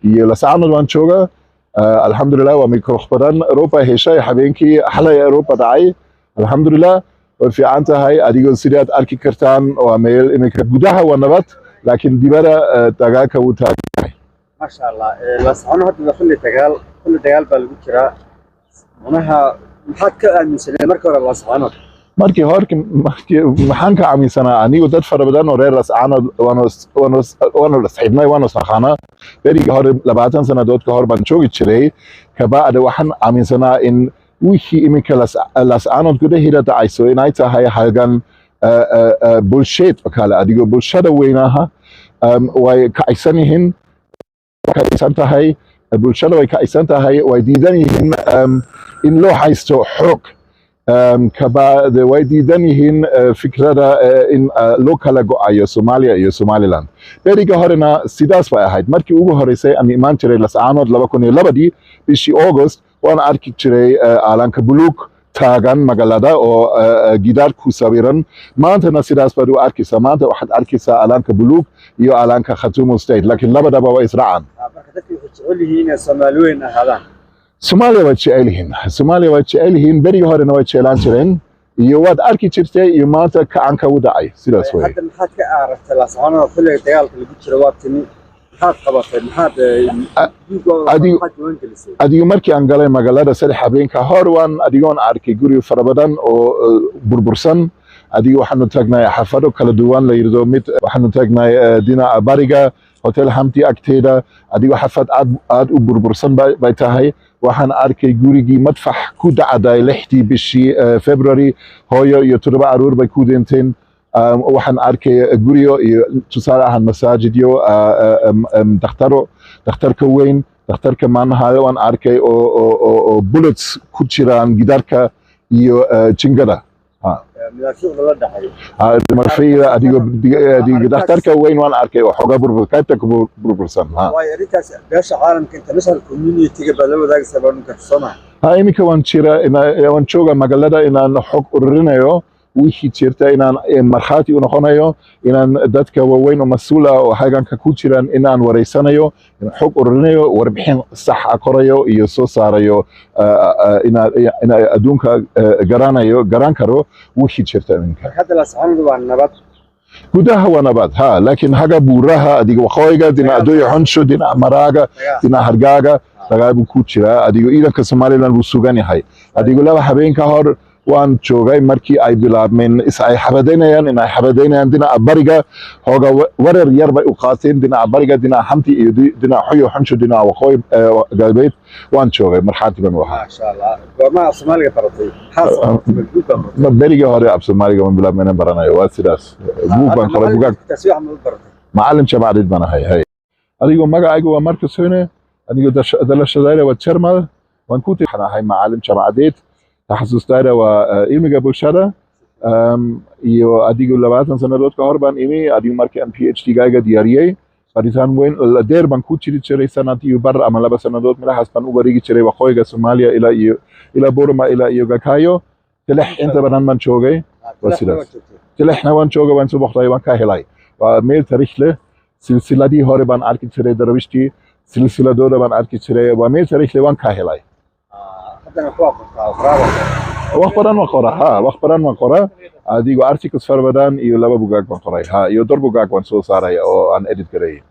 Iyo Laascaanood waan jooga. Alxamdulilah, waa mid qurux badan. Roob baa heshay habeenkii xalay, roob baa dhacay. Alxamdulilah, way fiican tahay. Adigoo sidaad arki kartaan, waa meel iminka gudaha waa nabad, laakiin dibadda dagaalka wuu taagan yahay. Maasha Allah. Laascaanood hadda waa xilli dagaal baa lagu jiraa. Macnaha, maxaad ka aaminsaneed marka hore Laascaanood? Markii hore markii maxaan ka aaminsanaa? Anigu dad fara badan oo reer Lascaanood waanu saaxiibnay, waanu isnaqaanaa. Berigii hore, 20 sanadood ka hor baan joogi jiray. Kabacdi waxaan aaminsanaa in wixii iminka Lascaanood gudaheeda dhacayso inay tahay halgan bulsheed oo kale. Adigoo bulshada weynaha way kacaysan yihiin, kacaysan tahay bulshada, way kacaysan tahay, way diidan yihiin in loo haysto xoog. Kabacdi way diidan yihiin fikrada in loo kala go'ayo Soomaaliya iyo Somaliland. Beriga horena sidaas bay ahayd. Markii ugu horeysay aan imaan jiray Lascaanood, 2002-dii bishii August, waan arki jiray calanka buluug taagan magaalada oo gidaar ku sawiran. Maantana sidaas baad u arkaysaa. Maanta waxaad arkaysaa calanka buluug iyo calanka Khatumo State, laakiin labadaba waa israacaan. Marka dadki waxay jecel yihiin inay Soomaali weyn ahaadaan. Soomaaliya way jecel yihiin, Soomaaliya way jecel yihiin. Berigii horena way jeclaan jireen iyo waad arki jirtay, iyo maanta kacanka u dhacay sidaas wey. Hadda maxaad ka aragtay Laascaanood xilliga dagaalka lagu jiro? Waa timi, maxaad qabatay? Maxaad maxaad diiwaan gelisay? Adigu markii aan galay magaalada 3 habeen ka hor, waan adigoon arkay guri fara badan oo burbursan. Adiga waxaanu taagnay xaafado kala duwan la yidhahdo mid, waxaanu taagnay dhinaca bariga, Hotel Hamti agteeda. Adigoo xaafad aad aad u burbursan bay tahay. Waxaan arkay gurigii madfax ku dhacday 6-dii bishii February, hooyo iyo toddoba caruur bay ku dhinteen. Waxaan arkay guryo iyo tusaale ahaan masaajidyo, dakhtaro, dhakhtarka weyn, dhakhtarka Manhal waan arkay oo bullets ku jiraan gidaarka iyo jingada. Madaafiicda la dhacay. Marfiida adigoo dhakhtarka weyn waan arkay oo xoogaa burbur, qaybta ka burbursan, ha. Waayo, arrintaas beesha caalamka, international community-ga baa la wadaagaysaa baa dhunka, soo maha? Ha, iminka waan jira, waan jooga magaalada inaan xog ururinayo wixii jirta, inaan markhaati u noqonayo, inaan dadka waaweyn oo mas-uul ah oo halganka ku jiraan inaan wareysanayo, inaan xog ururinayo, warbixin sax ah qorayo iyo soo saarayo, inaan adduunka garanayo, garan karo wixii jirta iminka. Marka hadda Laascaanood waa nabad? Gudaha waa nabad, ha, laakiin haga buuraha, adiga waqooyiga, dhinaca Doyo Xonsho, dhinaca Maraaga, dhinaca Hargaaga, dagaal buu ku jiraa. Adigo ciidanka Somaliland buu sugan yahay. Adigo 2 habeen ka hor waan joogay markii ay bilaabmeen is ay xabadaynayaan, in ay xabadaynayaan dhinaca bariga. Hooga warar yar bay u qaateen dhinaca bariga, dhinaca Xamti iyo dhinaca Xoyo Xonsho, dhinaca waqooyi galbeed. Waan joogay, markhaati baan u ahaa. Maasha Allah. Goormaa af Soomaaliga baratay? Maxaad baratay? Buug baa baratay? Berigii hore af Soomaaliga ma bilaabmeen inaan baranayo, waa sidaas. Buug baan qoray, bugaag. Taasi wax ma u baratay? Macallin jaamacadeed baan ahay. Hay, adigoo magacaygu waa Marcus Höne, adigoo dhalashadayda waa Jermal. Waan ku waxaan ahay macallin jaamacadeed, taxasustayda waa cilmiga bulshada. Iyo adigu 20 sanadood ka hor baan imi. Adigu markii aan PhD gayga diyaariyey, baritaan weyn dheer baan ku jiri jiray, sanad iyo bar ama 2 sanadood meelahaas baan u wareegi jiray waqooyiga Soomaaliya, ilaa iyo ilaa Burma, ilaa iyo Gakayo, Telex inta badan baan joogay. Waa sidaas. Telexna waan joogay, waan soo boqday, waan ka helay. Waa meel taariikh leh. Silsiladii hore baan arki jiray, Daraawiishtii silsiladooda baan arki jiray. Waa meel taariikh leh, waan ka helay. Haddana ku aqoontaa qoraal? Wax badan waan qoraa, ha, wax badan waan qoraa. Adigoo articles fara badan iyo laba bugaag baan qoray, ha, iyo dhowr bugaag waan soo saaray oo aan edit gareeyay.